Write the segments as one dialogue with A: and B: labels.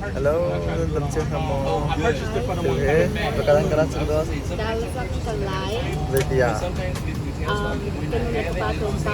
A: Hello, lam cio hna maw? Tu he pakalan kala chung do.
B: Dallas ah kan kal lai.
A: Zeitia?
B: Kan nu le ka pa tlawmpa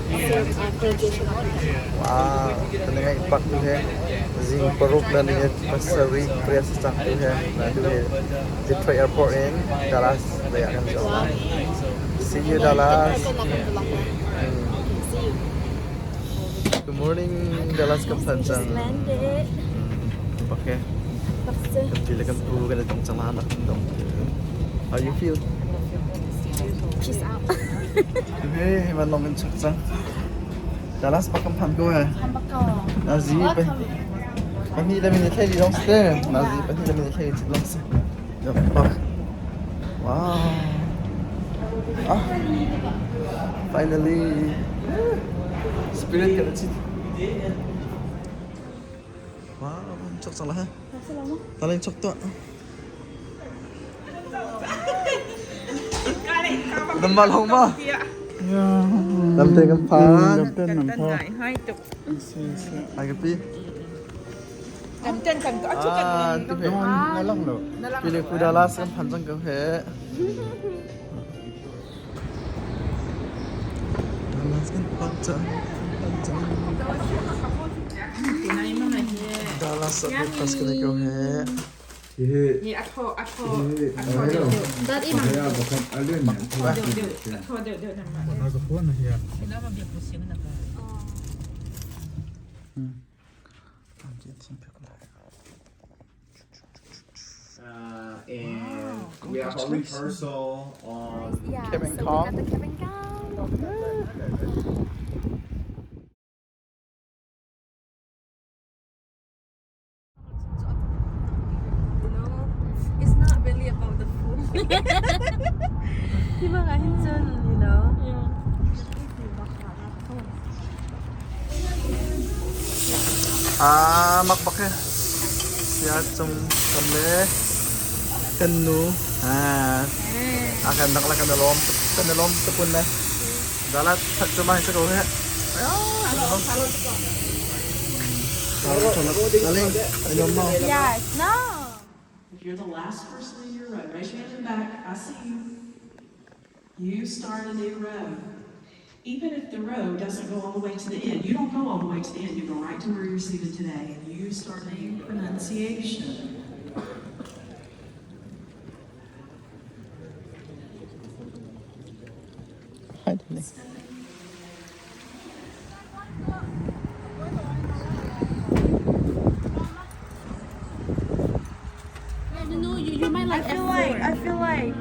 B: and then graduation ah kan kal.
A: Wow, kan ngai pak tu he zing paruk na ni pasarih pariat cang tu he na tu he Detroit Airport in Dallas lei ah kan zo lai. See you Dallas.
B: See you.
A: Good morning, Dallas kan phan cang.
B: Landed.
A: Okay. Kan pi le kan pu kan i tong cang la nak kan dong. How you feel?
B: Peace out.
A: Hey, man long kan chak cang. Dallas pak kan phan ko he. Nazi pe. Pahnih le minute hlei li lawng si te. Nazi pahnih le minute hlei li lawng si. Pak. Wow. Ah. Finally. Spirit kan achieve. Wow, chok cang lah ha. Taling chok tuah. Nam ma long ma. Lam te kan phan.
C: Lam te nam pha.
A: Ai ka pi.
D: Lamten kan to chu kan
A: Ah, tu he.
C: Na lang lo.
A: Pi le Dallas kan phan cang ko he. Dallas kan phan cang. Phan cang. Dallas ah breakfast kan ei ko he.
D: Ni atho atho atho deuh
B: That imang.
D: deuh deuh atho deuh deuh nam ma.
C: Na ka phone hiya.
E: And we have a rehearsal on
B: Yeah,
A: Kevin
B: so we
A: Kong.
B: got the Kevin Kong.
F: You know, it's not really about the food. Di ba nga, hinson, you know?
A: Ah, mak bak he. Sia cung kam le kan nu. Ah. Akan dak la kan lom kan lom tupun le. Dalat thak cuma sa ko he. Darling, I don't know.
B: Yes. No.
G: If you're the last person in your row, raise your hand in the back. I see you. You start a new row. Even if the row doesn't go all the way to the end, you don't go all the way to the end. You go right to where you're seated today, and you start a new pronunciation.
A: Hi, darling.
B: No, you might like
F: I feel like, I feel like,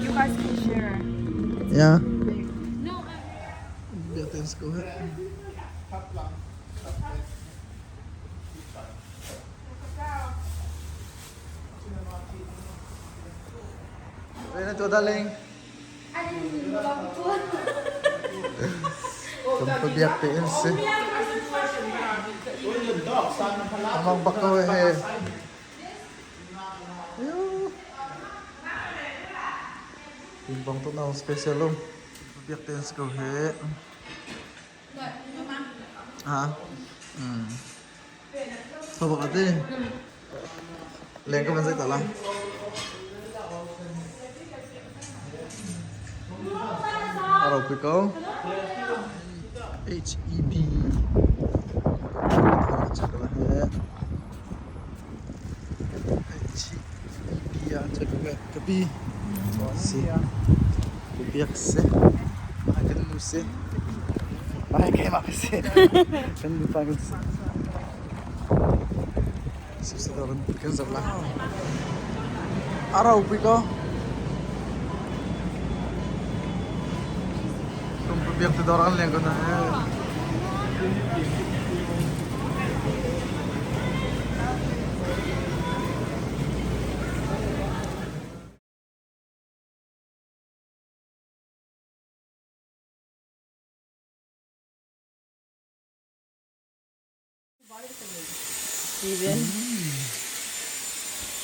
F: you guys can share.
A: Yeah.
B: No.
A: Biar tennis ko he. Wait na to, darling. Kan pabiak te in si. Amang bako he. Yo. Timbang to na special lom. Pabiak te in si ko he. Ha? Thô bak ate. Leng ka man zai ta la. Aro pi ko. H E B. H E B ah check ko ka pi. Si. Biak si. Ai kan nu si. Ai kai ma si. Kan nu pa kan si. Sipsa kan zap la. Aro pi ko. Tum biak te dor an leng ko na.
F: Steven.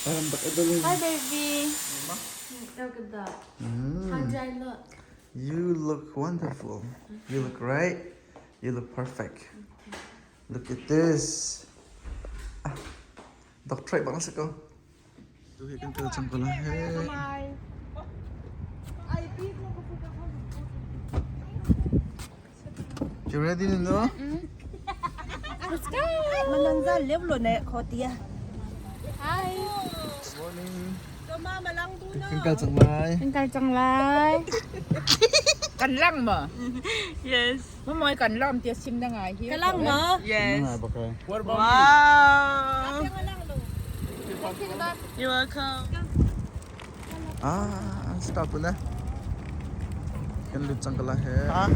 A: Parang bak ito.
B: Hi, baby. Look at that. How do I look?
A: You look wonderful. You look right. You look perfect. Look at this. Doctorate bak na si ko. Tu hi kan kal cang ko la he. You ready no?
F: Let's go. Mananza levlo ne khotia.
B: Hi.
A: Morning. Kan kal cang lai.
B: Kan kal cang lai.
D: Kan lang mo.
F: Yes.
D: Mamoy kan lam tia sim na nga hi.
F: Kalang mo? Yes.
C: What about
F: Wow. You're welcome.
A: Ah, stop na. Kan lut cang ko la he. Ah.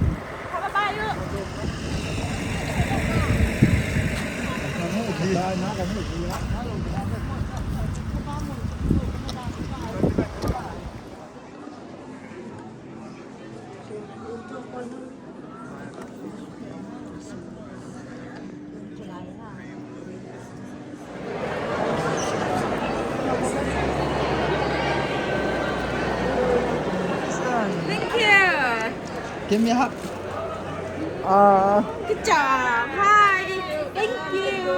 F: Thank you.
A: Give me a hug. Ah.
F: Good job. Hi. Thank you.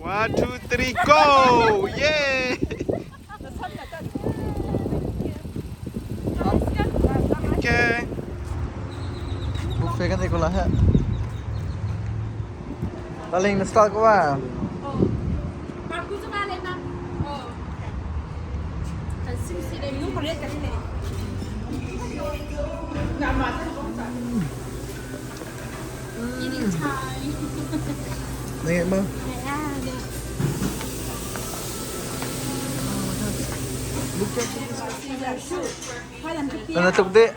E: One, two, three, go! Yay! Okay.
A: Buffet kan ko la he. Darling, let's start ko ba? Này mơ. Nan tuk de.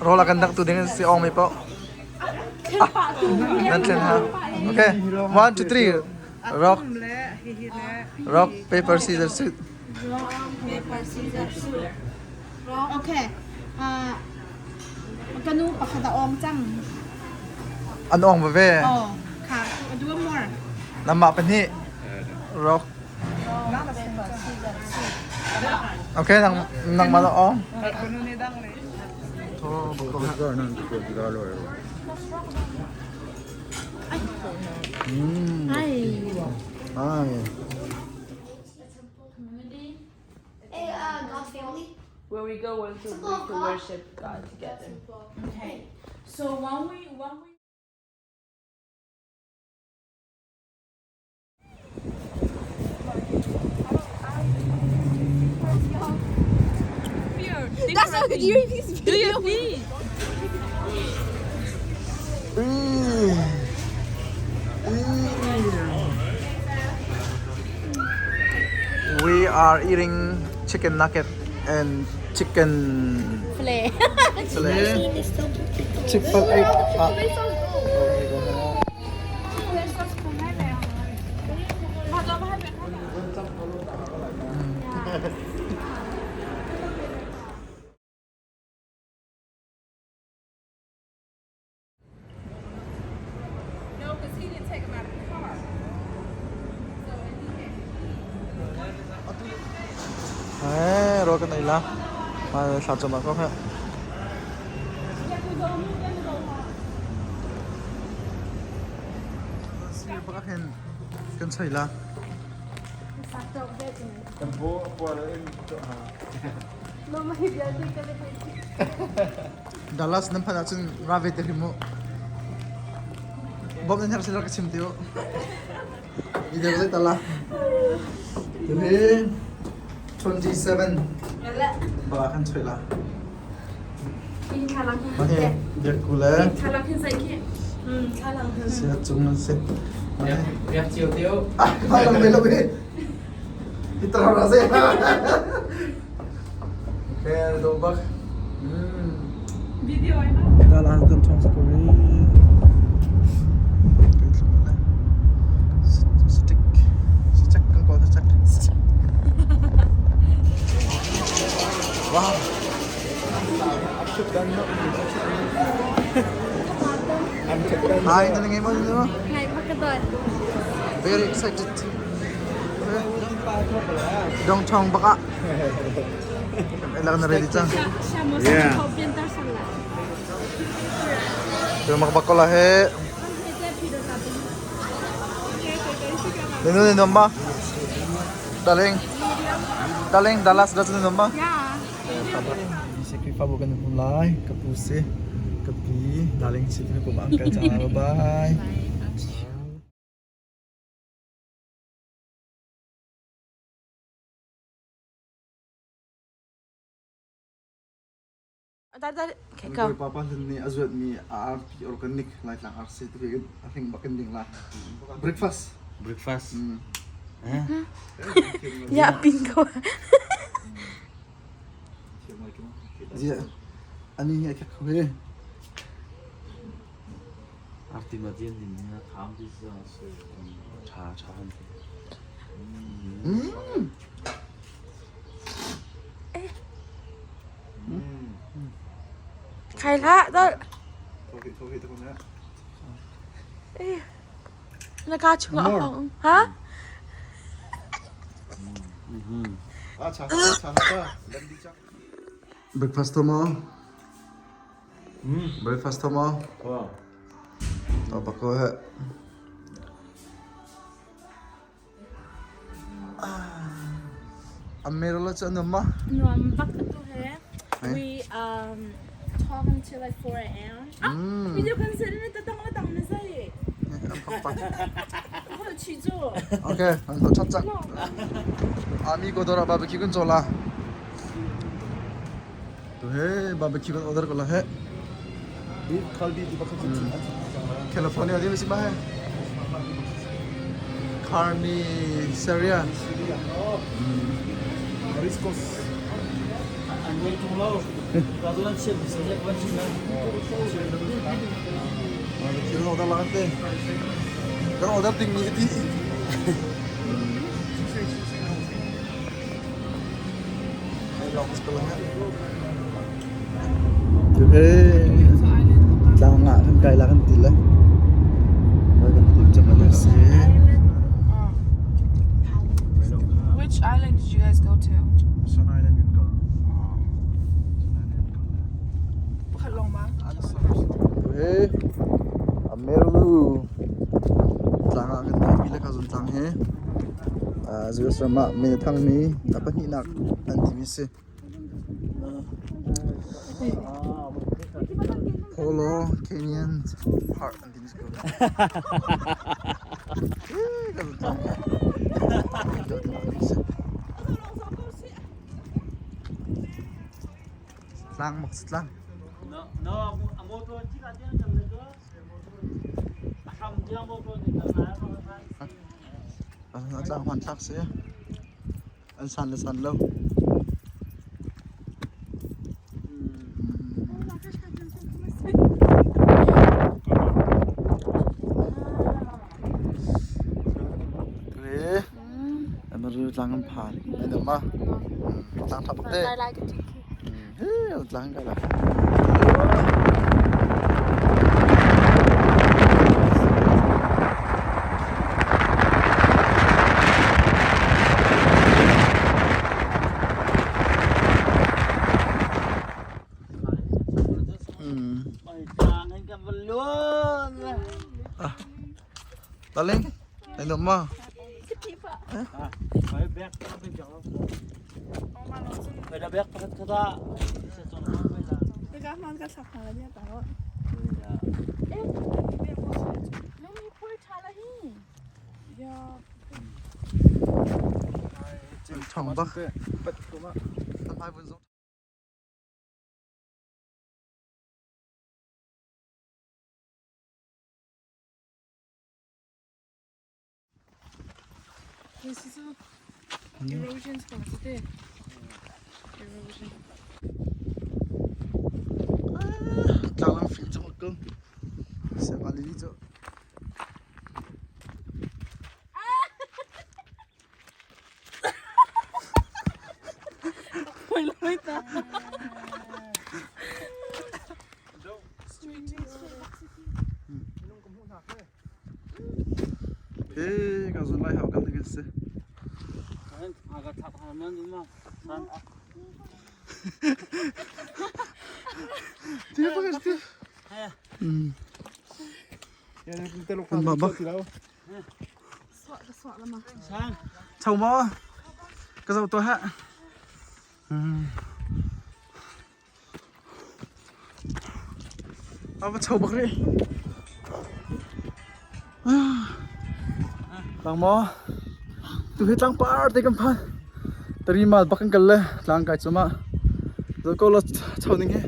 A: Rola kan dak tu dengan si ong mi po. Nan tlen ha. Okay. 1 2 3. Rock. Rock paper scissors shoot.
B: Paper scissors shoot. Okay. Ah, kanu pakhat a ong cang.
A: An ong ve.
B: Oh, kha do more.
A: Nama pahnih. Rock. Okay, nang nang malo ong. Tho bako ha.
B: Ai.
A: Ai.
H: Hey, God's family.
F: Where we go once a week to worship God together.
B: Okay. So one we
F: That's so good. You Do your thing.
A: We are eating chicken nugget and chicken
B: Fillet.
A: fillet. Chicken egg. Ah.
D: No, because he didn't take him out of the car. So and he had
A: Eh, rồi cái này là mà sao cho mà có phải. Kan choi la.
C: Tempo for
A: Dallas nan phan ahcun ra ve te hrim mu. Bom nan her sila ka chim tiu. Video zai tala. Tuhi 27 ba kan choi la. Okay, biak ku le. Sia chung nan se.
I: Biak chiều tiêu.
A: Ah, lang me lo be. Itra ra se. Okay, do bak. Dallas downtown square. Stick. Stick kan ko stick. Wow. Hi, na ngay mo no?
B: Ngai pakadot.
A: Very excited. Dong chong baka. Kailangan na ready cang.
E: Yeah.
A: Pero makabako lahi. Nino nino ba? Darling. Darling, Dallas das nino ba?
B: Yeah.
A: Khrihfabu kan um lai ka pu si ka pi darling si ti ko bang ka cha bye bye.
D: Okay, go.
A: Papa nih azuat mi ARP organic lai tlang RC ti a hring bakin ding la. Breakfast.
I: Breakfast.
D: Ya, bingo.
A: Zia ani hi a kho he.
I: Arti ma din din na kham ti sa cha cha han.
D: Khai la, đó.
A: Thoki te ko na.
D: Na ka chung a Ha?
A: A cha cha cha. Breakfast mo. Breakfast mo.
C: Wow.
A: To bako he. Amero la cha ma.
B: No, I'm back to here. We talk until like 4 a.m.
A: Mm.
B: Video consider it the tang tang na sai. 我去做。
A: Okay, an to chat chak. Ami ko dora barbecue kun chola. To he barbecue kun order ko la he.
C: Beef kalbi di bakit
A: California di ba he? Carniceria.
C: Mariscos.
I: An wei tung lo. Ka tu an sim sa jak ban sim na.
A: Barbecue kun order la te. Kan order ting ni ti. Ay long ko la he. To he. Tlang nga kan kai la kan ti la. Ba kan ti chak la se.
D: Which island did you guys go to?
C: Sun Island yun ko. Sun Island ko.
A: He Amerlu tlang ah kan kai mi le kha zun tlang he US ram ah mi thang mi a pahnih nak an ti mi si Polo Canyon Park an ti mi si ko Eh, ka zun tlang he tlang mak si tlang
I: No no a motor chi ka tian kan le ko. Ham dia motor ni ta na ma.
A: A tlang hman thlak si an san le san lo Re Amaru tlang an phan ai dam ma tlang tha bak te
B: Lai lai ka tik.
A: He tlang ka la
I: Oi tang kan balon.
A: Darling ai dam ma
I: Oi bek ka pe jak. Oi da bek pa ka ta. Sa chon ma oi la.
A: Chong bak
C: Pat ko ma.
A: Tam hai vun zong
D: This is erosion spot. Erosion.
A: Lili cu. Hi ka zun lai hau kan ding si. Ti pa ti. Kan bak. Chau maw? Ka zoh tuah hah. A va cho bak rih. Tlang maw? Tu hi tlang par te kan phan. Tari mal bak kan kal le tlang kai cuma. Zo ko lo cho ning hi.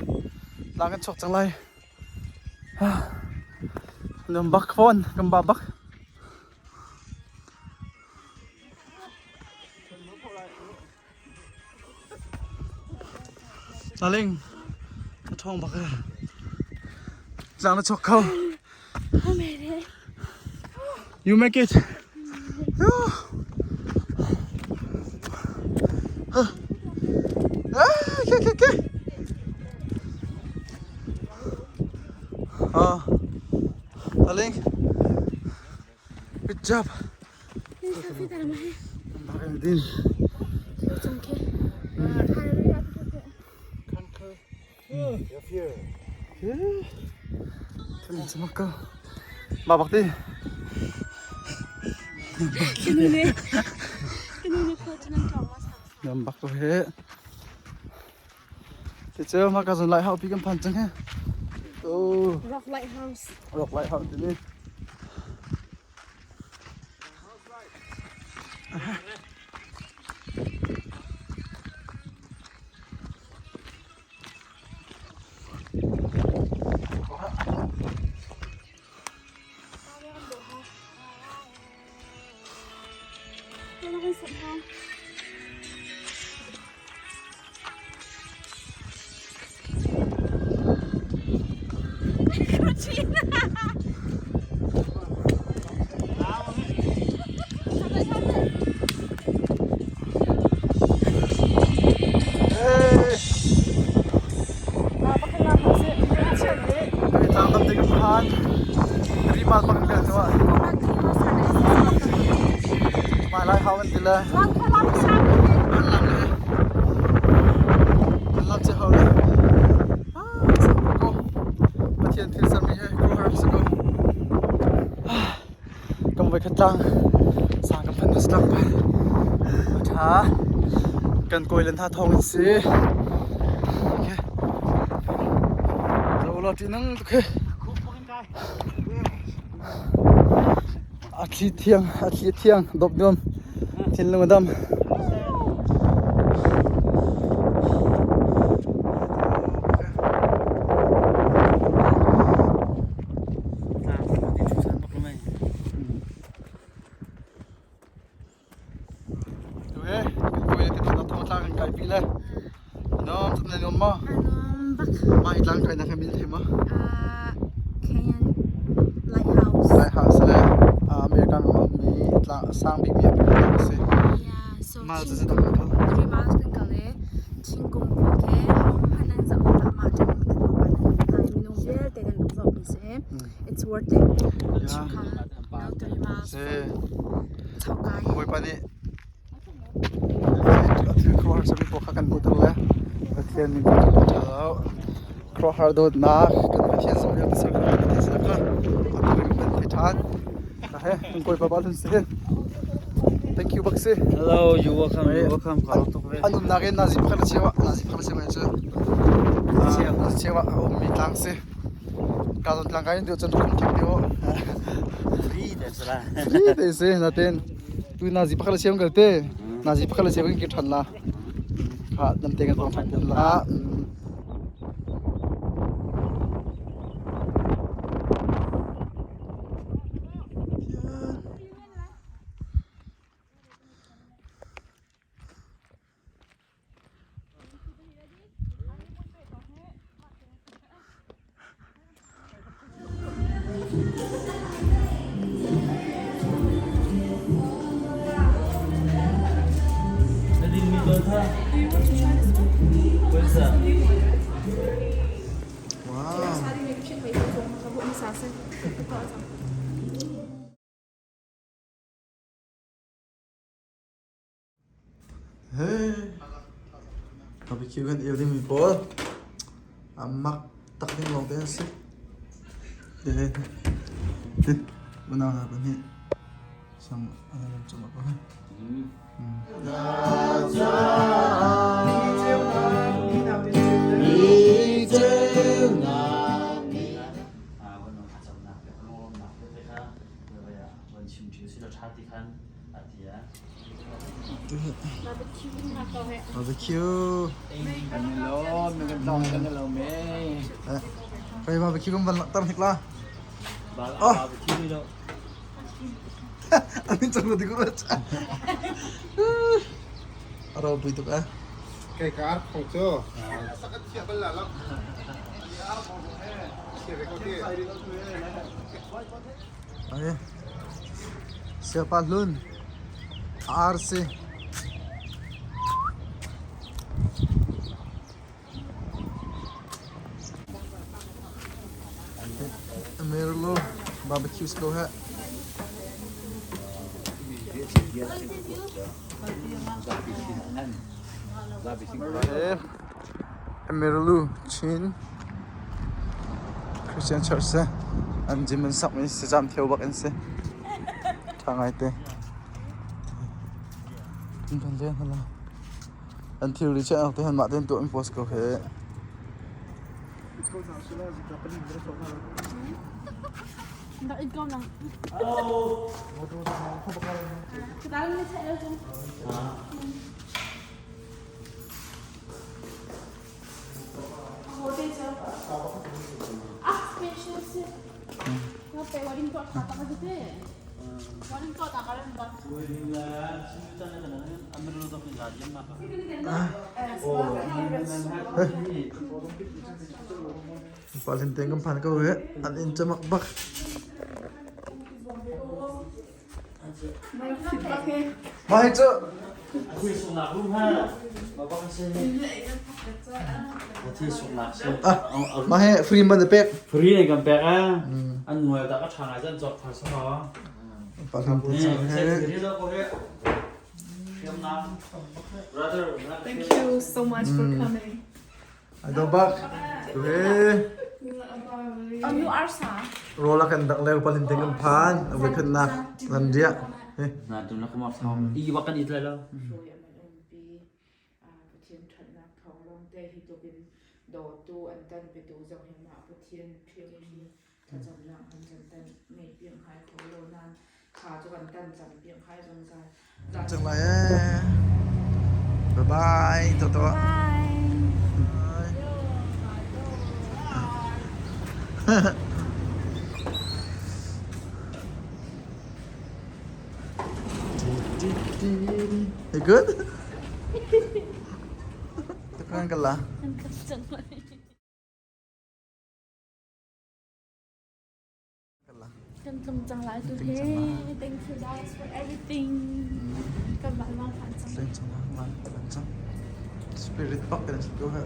A: Tlang kan chok cang lai. Nam bak phone kan ba bak. Darling, na ṭhawng bak ee. Tlang na chok kho.
B: I made it.
A: You make it. Ah, okay, okay, okay. Ah, darling. Good job. Din. Ba bak ti. Nam bak to he. Ti chu ma ka zun lai hau pi kan phan chang he. Oh.
B: Rock Lighthouse.
A: Rock Lighthouse ti ni. Pathian thil sermi hi khuaruahhar a si ko. Kan voikhat tlang sang kan phanh na tlang pa. A ṭha. Kan kawi le hna thawng in si. Okay. Zo lo ṭih nang tuk hi. A thli thiang, a thli thiang, dop nuam. Thinlung a dam. Mah hi tlang kai na kan min thei maw?
B: Canyon Lighthouse.
A: Lighthouse le American ram ah ummi tlang sang bikmi a si.
B: Yeah, so
A: Miles is kan kal.
B: 3 miles kan kal i thingkung pawl khi hohmanh nan zoh hlah mah ṭang kan pa nan hna i minung vialte nan rak zohmi si. It's worth it. Chungkhar no 3 miles
A: Si.
B: Chokai.
A: Bawipa nih a thil khuaruahhar sermi pawl kha kan hmuhter le Pathian min kan ṭha lo. Khuaruahhar dawtnak kan Pathian zong vialte ser kha Pathian ser kha a tu in kan thei ṭhan. Ka he kan kawipa bal hun si. Thank you bak si.
I: Hello, you welcome, you welcome.
A: An umnak in nazi pakhat a cheu ah nazi pakhat a cheu ngai cu. Nazi cheu ah a ummi tlang si. Ka zon tlang kai in duh cun rak um thek deuh.
I: Free te si la.
A: Free te si natin tu nazi pakhat a cheu kal te. Nazi pakhat a cheu in ki ṭhan la. Kha dam te kan tong ṭhan la. Wow. Hey. Barbecue kan il dingmi pawl a mak tak ding lawng te an si. Te te unau hna pahnih sang an lam cungah ko hai. Barbecue. Kai barbecue kan van laktar hnik la. Oh. Amin cang lo dikur aja. Aro pui tuk ah.
C: Kai ka ar phong cu. Sakat thia bal la lo. Thia ve ko ti.
A: Ai. Siapa hlun. RC. Merlo barbecue ko ha. Merlu Chin Christian Church si an gym an sak mi si jam theu bak an si. Tha ngai te. Kan len hala. An thilri cu an te mah tein tuah in post ko he. Palin te kan phan ko he an inn camak bak. Mah hi cu mah hi free man na pek.
I: Free ne kan pek a an mual da ka tha ngai zan cok thar sa ho.
A: Palin te he.
D: Thank you so much for coming.
A: Ado bak. He.
B: You are sa.
A: Rola kan dak leo palin te kan phan. Awe khan nak ran ria.
I: Na tu na kuma sa i wa kan it la lo.
D: Pathian ṭhatnak thawng lawngte hi tlukin dawtu an tan petu zong hi mah Pathian ṭhiamṭhi thlacamnak an kan tan ngei piak hai kho lo nain thla cu kan tan cam piak hai zungzal.
A: Cang lai ee. Bye bye. To to.
B: Bye.
A: Bye. You good? Tukan ka la.
B: Kan tlung cang lai tu he. Thank you guys for everything. Kan van mang phan cang.
A: Tlung cang lai, cang. Spirit bak kan si ko ha.